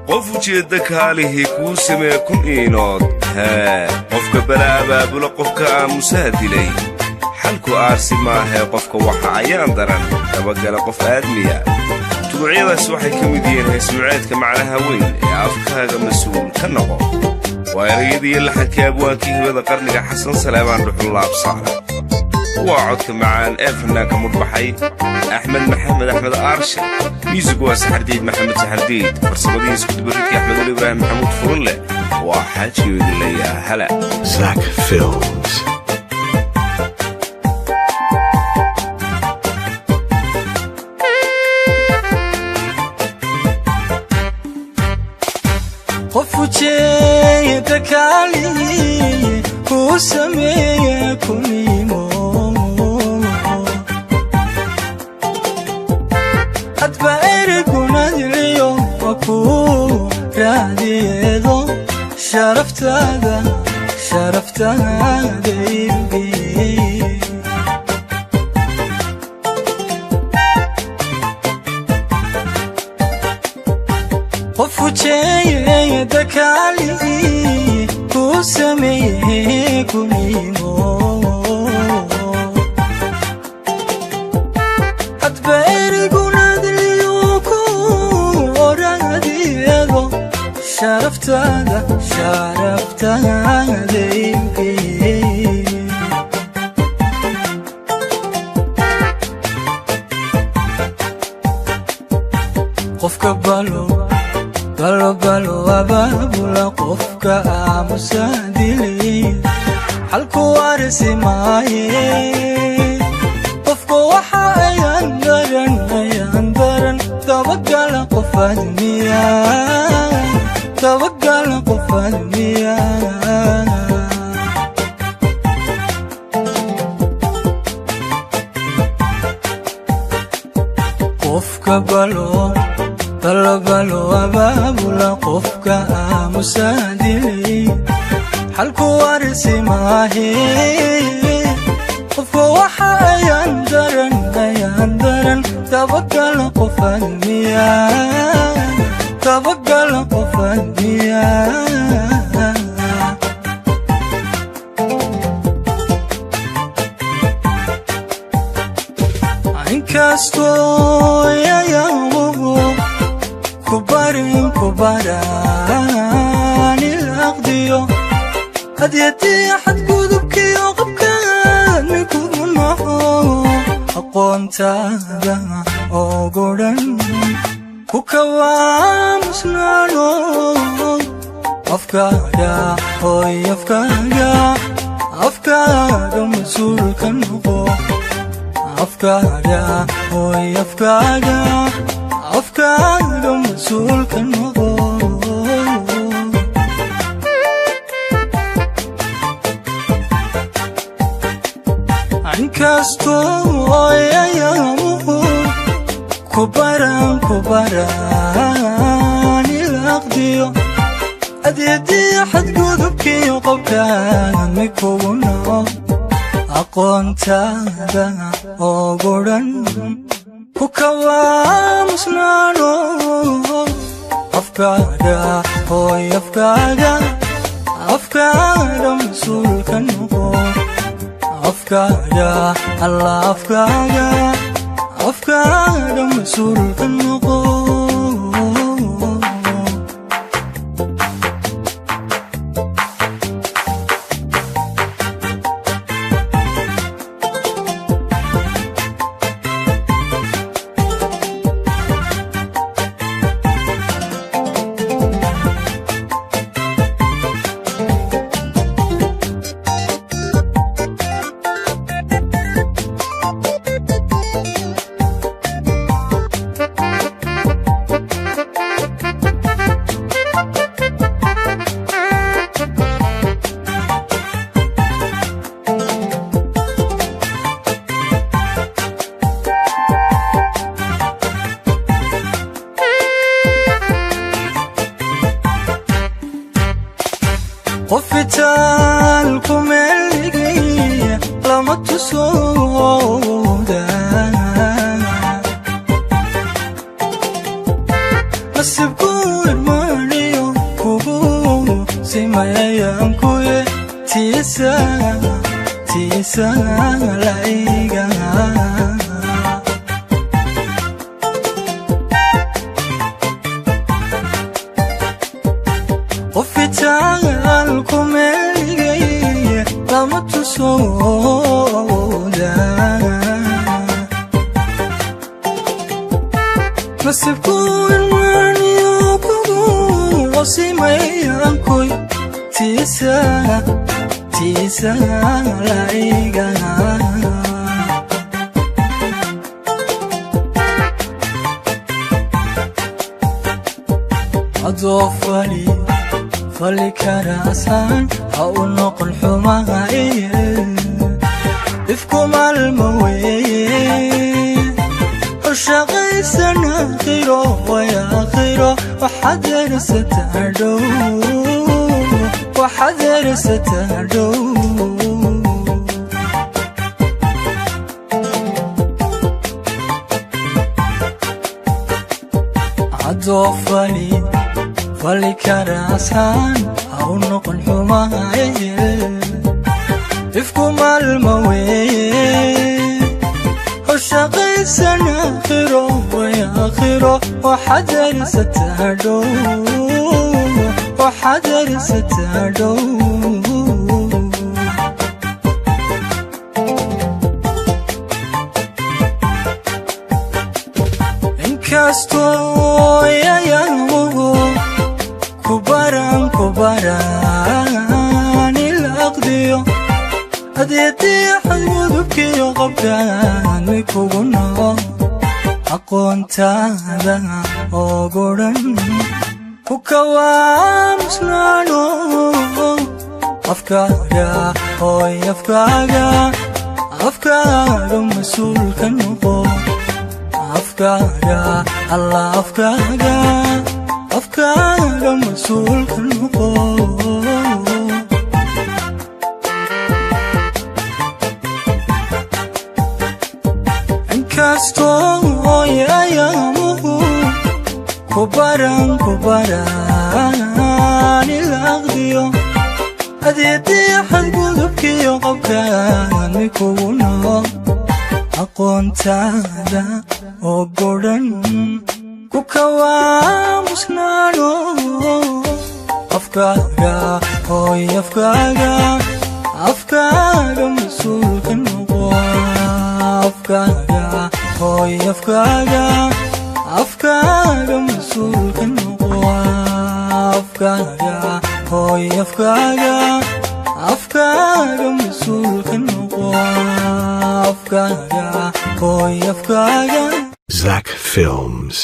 Qof ujeedda kaalihii kuu samee kun iinood. Hee, qofka bala abaabula, qofka aamusaha dilay. Xalku aarsi maahee, qofka waxa ayaan daran dabagala qof aadmiya. Tuducyadaas waxay ka mid yihiin heesnuceedka macnaha weyn ee Afkaaga Mas-uul Ka Noqo. Waa erayadiiyo laxankii abwaankii hibada qarniga, Xasan Saleebaan Dhuxullaab Saara. Waa codka macaan ee fannaanka mudhbaxay, Axmed Maxamed Axmed Aarshe. Miisigu waa Saxardiid Maxamed Saxardiid. Farsamadii iskudubaridkii Axmed Weli Ibraahim Maxamuud Furunleh. Waa Xaajiyo idilayaa hala. Zach Films. Qof ujeeda kaalihi kuu sameeye kunimo, hadba erigunadiliyo wa kuu raadiyeedo sharaftaada, sharaftaada iibgeeye. Qof ujeeda kaalihi kuu sameeye kunimo, hadba erigunadliyo ku oraadiyeedo sharaftaada, sharaftaada iibgeeye. Qofka balo balo balo abaabula, qofka aamusa dilay, xalku warisi maaye. Qofka waxa ayaan daran, ayaan daran dabagala qof admiya, dabagala qof admiya. Qofka balo balo balo abaabula, qofka aamusa dilay, xalku warisi maahe. Qofka waxa ayaan daran, ayaan daran dabagala qof admiya, dabagala qof admiya. Inkastoo yayamuhu kubarin kubaraan ilaqdiyo hadyadii xadgudubkiyo qabkaadmi kugu naxo, aqoontaada ogu dhan ku kawaamusnaano. Afkaaga, hoy, afkaaga, afkaaga mas-uulka noqo. Afkaaga, hoy, afkaaga, afkaaga mas-uulka noqo. Inkastoo ayayamuhu kubaran kubaraan ilaqdiyo adyadii xadgudubkiyo qobkaadmi kugu naco, aqoontaada ogu dhan ku kawaamusnaano. Afkaaga, hoy, afkaaga, afkaaga mas-uulka noqo. Afkaaga, alla, afkaaga, afkaaga mas-uulka noqo. Tiisa tiisa laiga. Qofitaal ku meeligay lama tusooda. Nasibku irmaaniyo kugu qosimayankoy tiisa tiisa laiga. Adoo fali fali karaasaan ha u noqon xumaha, ifku maalma weeye. Shaqaysan aakhiro way aakhiro, waxaad ersataa dhow, waxaad ersataa dhow. Adoo fali fali karaasaan ha u noqon xumaha, ifku maalma weeye. Shaqaysan aakhiro way aakhiro, waxaad ersataa dhow, waxaad ersataa dhow. Inkastoo yayamuhu kubaran kubaran ilaqdiyo adeedii xadgudubkiyo qabkaan mi kugu noqo, aqoontaada oo guran ku kawaamusnaano. Afkaaga hooy, afkaaga, afkaaga mas-uulka noqo. Afkaaga alla, afkaaga, afkaaga mas-uulka noqo. Inkastoo yayamuhu kubaran kubaran ilaqdiyo adeedii xadgudubkiyo qabkaan mi kugu noqo, aqoontaada oo godhan ku kawaamusnaano. Afkaaga hooy, afkaaga, afkaaga mas-uulka noqo. Afkaaga hooy, afkaaga, afkaaga mas-uulka noqo. Afkaaga hooy, afkaaga, afkaaga mas-uulka noqo. Afkaaga hooy, afkaaga. Zach Films.